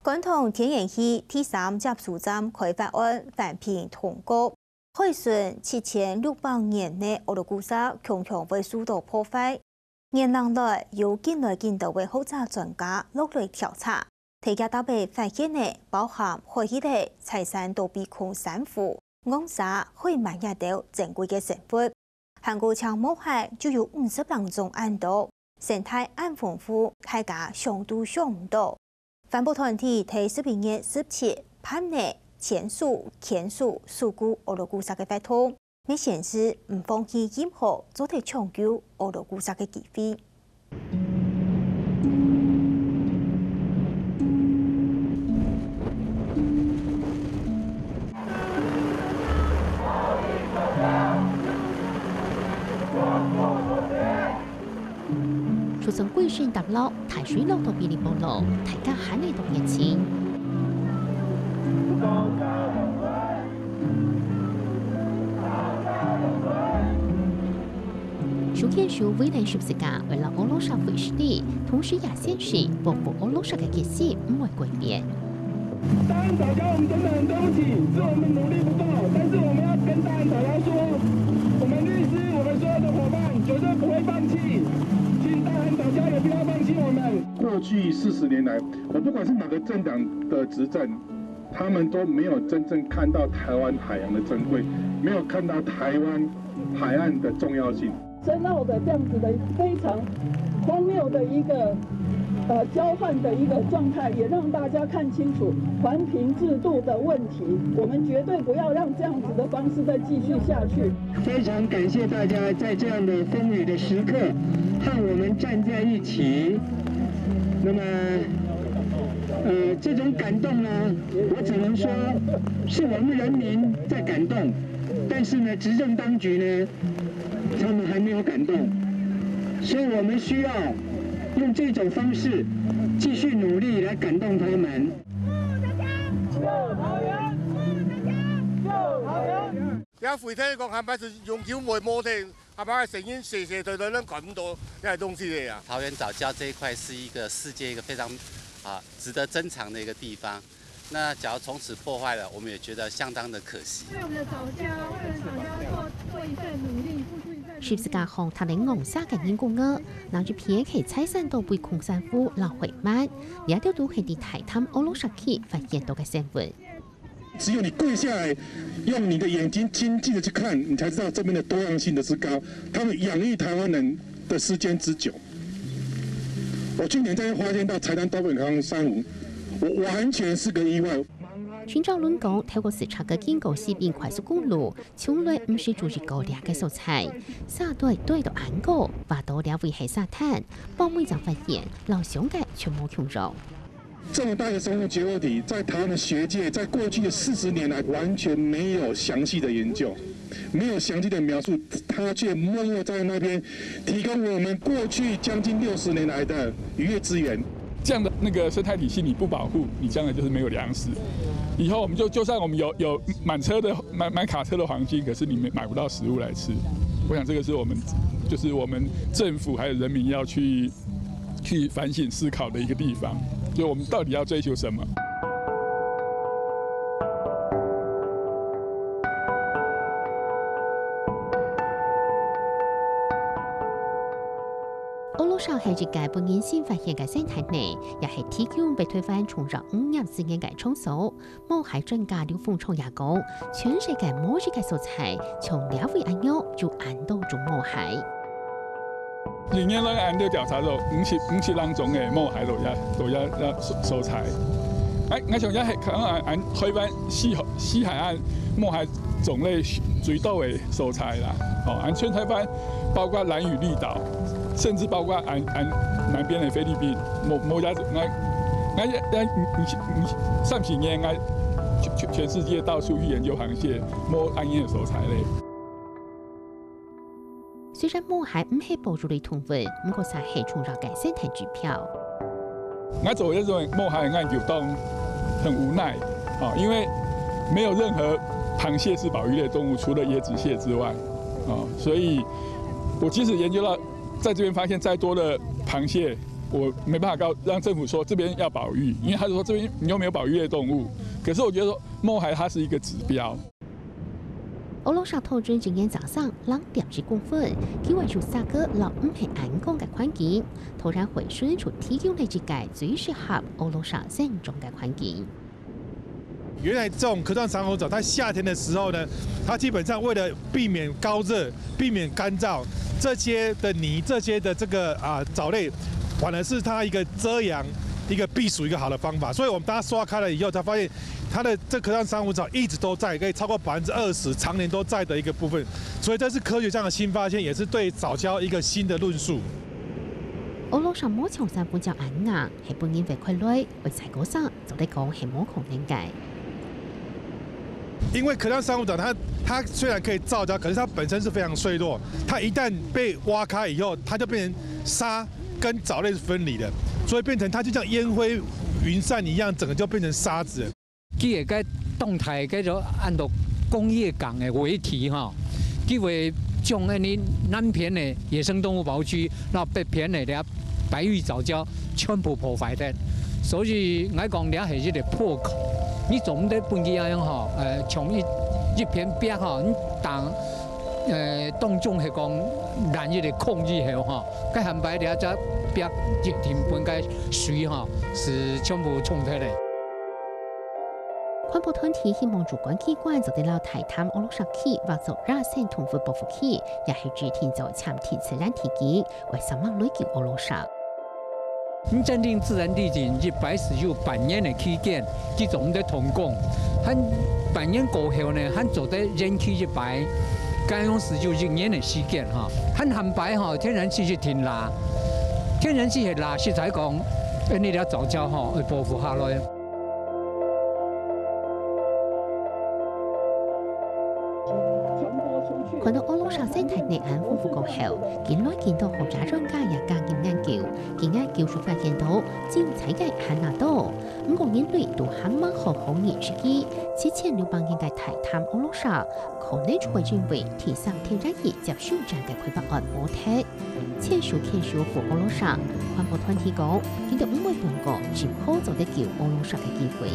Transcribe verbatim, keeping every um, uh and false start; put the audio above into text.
觀塘天然氣第三接收站開發案環評通過，海脣七千六百年个歐羅古石強強會受到破壞。 年零來，有緊來緊多个學者專家落來調查，在該搭仔發現个包含海域个採珊島鼻孔珊瑚、戇蛇、海鰻這兜珍貴个生物，還過淨毛蟹就有五十零種恁多，生態恁豐富，大家想都想毋到。 環保團體在十一月十七辦个「牽手，牽手，守護歐羅古石」个活動，乜宣示毋放棄任何做得搶救歐羅古石个機會。 就算歸身踏落，大水落到嗶哩啵咯，大家還係當熱情。手牽手圍等十字架，圍繞歐羅石會失禮，同時也宣示保護歐羅石个決心毋會改變。 答案早教我們真的很對不起，是我們努力不夠，但是我們要跟答案早教說，我們律師，我們所有的夥伴絕對不會放棄，請答案早教也不要放棄我們。過去四十年來，我不管是哪個政黨的執政，他們都沒有真正看到台灣海洋的珍貴，沒有看到台灣海岸的重要性。 深澳的這樣子的非常荒謬的一個，呃，交換的一個狀態，也讓大家看清楚環評制度的問題。我們絕對不要讓這樣子的方式再繼續下去。非常感謝大家在這樣的風雨的時刻和我們站在一起。那麼，呃，這種感動呢，我只能說是我們人民在感動，但是呢，執政當局呢， 他們還沒有感動，所以我們需要用這種方式繼續努力來感動他們。這回頭講，還毋係永久無，無得，還毋係聲音細細，對，對，對，看毋到這些東西个呀。桃園藻礁這一塊是一個世界一個非常，啊，值得珍藏的一個地方。 那假如從此破壞了，我們也覺得相當的可惜。為我們的藻礁，為了藻礁做，做一份努力，付出一份努力。十字架項搭等戇蛇个人工仔，另一片係採珊島鼻孔珊瑚摎海鰻，這兜都係在大潭歐羅石區發現到个生物。只有你跪下來，用你的眼睛親近的去看，你才知道這邊的多樣性的之高，它們養育台灣人的時間之久。 我去年在那邊發現到採珊島鼻孔珊瑚，我完全是個意外。尋找輪講，透過四尺个金溝西濱快速公路，從來毋識注意過這个所在。沙堆堆到恁高，挖到這位係沙灘，包尾正發現，摎上个全無共樣。這麼大的生物結構體，在台灣的學界，在過去的四十年來，完全沒有詳細的研究。 沒有詳細的描述，它卻沒落在那邊，提供我們過去將近六十年來的漁業資源。這樣的那個生態體系你不保護，你將來就是沒有糧食。以後我們就，就算我們有，有滿車的，滿，滿卡車的黃金，可是你們買不到食物來吃。我想這個是我們，就是我們政府還有人民要去 去反省思考的一個地方，就我們到底要追求什麼？歐羅石係一個分人新發現个生態呢，也係地球被推翻重要五十四年个場所。 毛蟹專家劉鳳聰也講，全世界無一個所在像這位恁樣有恁多種毛蟹。一年來，𠊎兜調查到五十，五十零種个毛蟹落這，落這，這所，所在。哎，𠊎想這係可能𠊎，𠊎海灣西海，西海岸毛蟹種類最多个所在啦。哦，𠊎全台灣 包括蘭嶼綠島，甚至包括恁，恁南邊个菲律賓，無，無也，𠊎，𠊎，𠊎，你，你，三十年，𠊎全，全，全世界到處去研究螃蟹，無恁樣个所在咧。雖然毛蟹毋係保育類動物，毋過卻係重要个生態指標。 𠊎做這種毛蟹研究當很無奈，啊，因為沒有任何螃蟹是保育類動物，除了椰子蟹之外，啊，所以我即使研究到在這邊發現再多的螃蟹，我没办法告让政府说这边要保育，因为他说这边你又没有保育类动物。可是我觉得说，毛孩它是一个指标。 烏魯舍土著一年增生零點一公分，佢會有沙溝摎毋係恁乾个環境，土壤回收就提供了一個最適合烏魯舍生長个環境。原來這種殼狀珊瑚藻，它夏天的時候呢，它基本上為了避免高熱、避免乾燥，這些的泥、這些的這個啊藻類，反而是它一個遮陽、一個避暑一個好的方法。所以我們大家刷開了以後，才發現 它的這殼狀珊瑚藻一直都在，可以超過百分之二十，常年都在的一個部分，所以這是科學上的新發現，也是對藻礁一個新的論述。烏魯舍無像珊瑚礁恁硬，係分人挖開來，愛再過生，做得講係無可能个。因為殼狀珊瑚藻它，它雖然可以造礁，可是它本身是非常脆弱，它一旦被挖開以後，它就變成沙跟藻類是分離的，所以變成它就像煙灰雲散一樣，整個就變成沙子了。 佢个該動態該種按照工業港个圍堤吼，佢會將恁呢南片个野生動物保護區，摎北片个這白玉藻礁全部破壞忒。所以𠊎講這係一個破口，你做毋得分佢恁樣吼，呃，從一，一片壁吼，你當，呃，當中係講爛一個空以後吼，該下擺這隻壁一定分該水吼，係全部沖忒个。 環保團體希望主管機關做得摎大潭烏魯舍區劃做野生動物保護區，也係指定做暫定自然地區，為生物類救烏魯舍。你暫定自然地景一般係有半年个期間，佢做毋得動工，還半年過後呢，還做得延期一擺，該樣係有一年个時間哈。還下擺哈，天然氣係停啦，天然氣係啦，實在講，恁呢這藻礁哈，愛保護下來。 看到烏魯舍生態內涵豐富過後，近來見到學者專家也加入研究，佢研究所發現到，只有在个還那多，毋過人類都還吂好好認識佢，七千六百年个大潭烏魯舍，可能就會因為第三天然氣接收站个開發案無忒。 牽手牽手護烏魯舍，環保團體講，佢兜毋會放過任何做得救烏魯舍个機會。